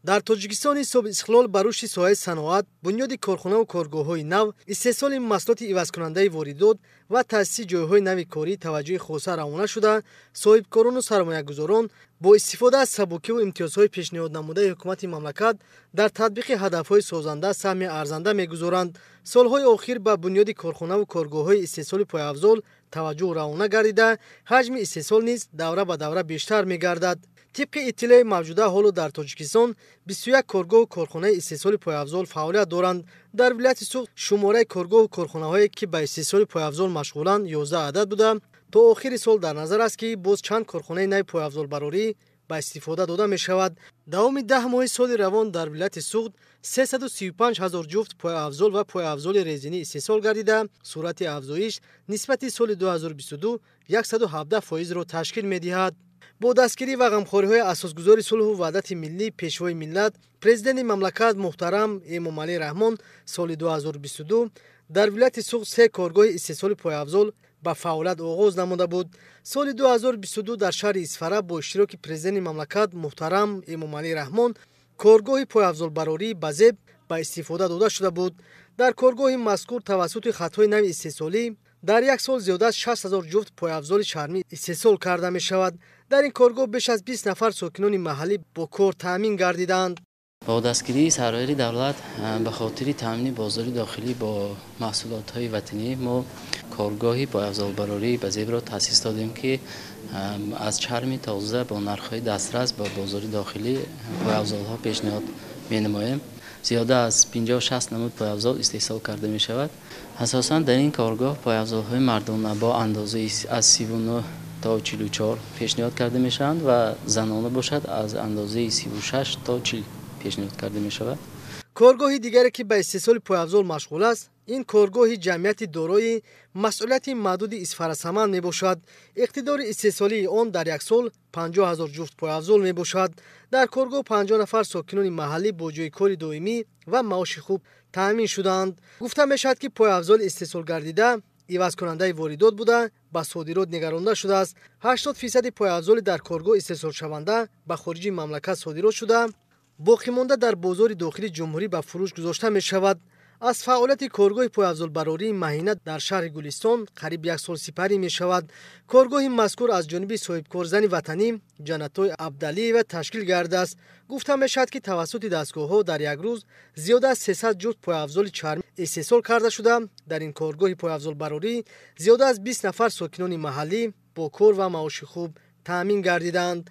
Дар Тоҷикистони собиқ истиқлол ба рушди соҳаи саноат, бунёди корхонаву коргоҳҳои нав, истеҳсоли маҳсулоти ивазкунандаи воридот ва таъсиси ҷойҳои нави корӣ таваҷҷӯҳи хоса равона шуда, соҳибкорону сармоягузорон бо истифода аз сабукиву имтиёзҳои пешниҳоднамудаи ҳукумати мамлакат дар татбиқи ҳадафҳои созанда саҳми арзанда мегузоранд. Солҳои охир ба бунёди корхонаву коргоҳҳои истеҳсоли пойафзол таваҷҷӯҳ равона гардида, ҳаҷми истеҳсол низ давра ба давра бештар мегардад. Тибқи иттилои мавҷуда, ҳоло дар Тоҷикистон 21 коргоҳу корхонаи истеҳсоли пойафзол фаъолият доранд. Дар вилояти Суғд шумораи коргоҳу корхонаҳое, ки ба истеҳсоли пойафзол машғуланд, 11 адад буда, то охири сол дар назар аст, ки боз чанд корхонаи нави пойафзолбарорӣ ба истифода дода мешавад. Давоми 10 моҳи соли равон дар вилояти Суғд 335 ҳазор ҷуфт пойафзол ва пойафзоли резинӣ истеҳсол гардида, суръати афзоиш нисбати соли 2022 117 фоизро ташкил медиҳад. Бо дастгирӣ ва ғамхориҳои асосгузори сулҳу ваҳдати миллӣ, Пешвои миллат, Президенти мамлакат муҳтарам Эмомалӣ Раҳмон соли 2022 дар вилояти Суғд се коргоҳи истеҳсоли пойафзол ба фаъолият оғоз намуда буд. Соли 2022 дар шаҳри Исфара бо иштироки Президенти мамлакат муҳтарам Эмомалӣ Раҳмон коргоҳи пойафзолбарории «Базеб» ба истифода дода шуда буд. Дар коргоҳи мазкур тавассути хатҳои нави истеҳсолӣ дар як сол зиёда аз 60 ҳазор ҷуфт пойафзоли чармӣ истеҳсол карда мешавад. Дар ин коргоҳ беш аз 20 нафар сокинони маҳаллӣ бо кор таъмин гардиданд. Бо дастгирии сарвари давлат ба хотири таъмини бозори дохилӣ бо маҳсулотҳои ватанӣ мо коргоҳи пойафзолбарории «Базебро» таъсис додем, ки аз чарми тоза бо нархҳои дастрас ба бозори дохилӣ пойафзолҳо пешниҳод менамоем. Зиёда аз 50-60 намуд пойафзол истеҳсол карда мешавад. Асосан дар ин коргоҳ пойафзолҳои мардона бо андозаи аз 39 то 44 пешниҳод карда мешаванд ва занона бошад, аз андозаи 36 то 40 пешниҳод карда мешавад. Коргоҳи дигаре, ки ба истеҳсоли пойафзол машғул аст, ин коргоҳи ҷамъияти дорои масъулияти маҳдуди «Исфарасаман» мебошад. Иқтидори истеҳсолии он дар як сол 50 ҳазор ҷуфт пойафзол мебошад. Дар коргоҳ 50 нафар сокинони маҳаллӣ бо ҷойи кори доимӣ ва маоши хуб таъмин шудаанд. Гуфта мешавад, ки пойафзоли истеҳсолгардида ивазкунандаи воридот буда, ба содирот нигаронда шудааст. 80 фисади пойафзоли дар коргоҳ истеҳсолшаванда ба хориҷи мамлакат содирот шуда, боқимонда дар бозори дохили ҷумҳурӣ ба фурӯш гузошта мешавад. Аз фаъолияти коргоҳи пойафзолбарории «Маҳина» дар шаҳри Гулистон қариб як сол сипарӣ мешавад. Коргоҳи мазкур аз ҷониби соҳибкорзани ватанӣ Ҷаннатой Абдалиева ташкил гардааст. Гуфта мешавад, ки тавассути дастгоҳҳо дар як рӯз зиёда аз 300 ҷуфт пойафзоли чармӣ истеҳсол карда шуда, дар ин коргоҳи пойафзолбарорӣ зиёда аз 20 нафар сокинони маҳаллӣ бо кор ва маоши хуб таъмин гардидаанд.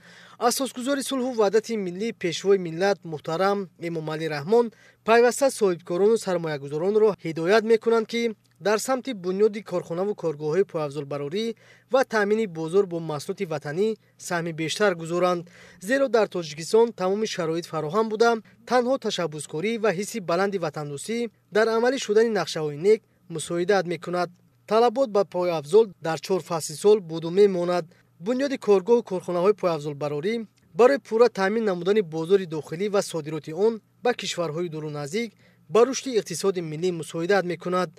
Асосгузори сулҳу ваҳдати миллӣ, Пешвои миллат муҳтарам Эмомалӣ Раҳмон пайваста соҳибкорону сармоягузоронро ҳидоят мекунанд, ки дар самти бунёди корхонаву коргоҳҳои пойафзолбарорӣ ва таъмини бозор бо маҳсулоти ватанӣ саҳми бештар гузоранд, зеро дар Тоҷикистон тамоми шароит фароҳам буда, танҳо ташаббускорӣ ва ҳисси баланди ватандӯстӣ дар амалӣ шудани нақшаҳои нек мусоидат мекунад. Талабот ба пойафзол дар чор фасли сол буду мемонад. Бунёди коргоҳу корхонаҳои пойафзолбарорӣ барои пурра таъмин намудани бозори дохилӣ ва содироти он ба кишварҳои дуру наздик ба рушди иқтисоди миллӣ мусоидат мекунад.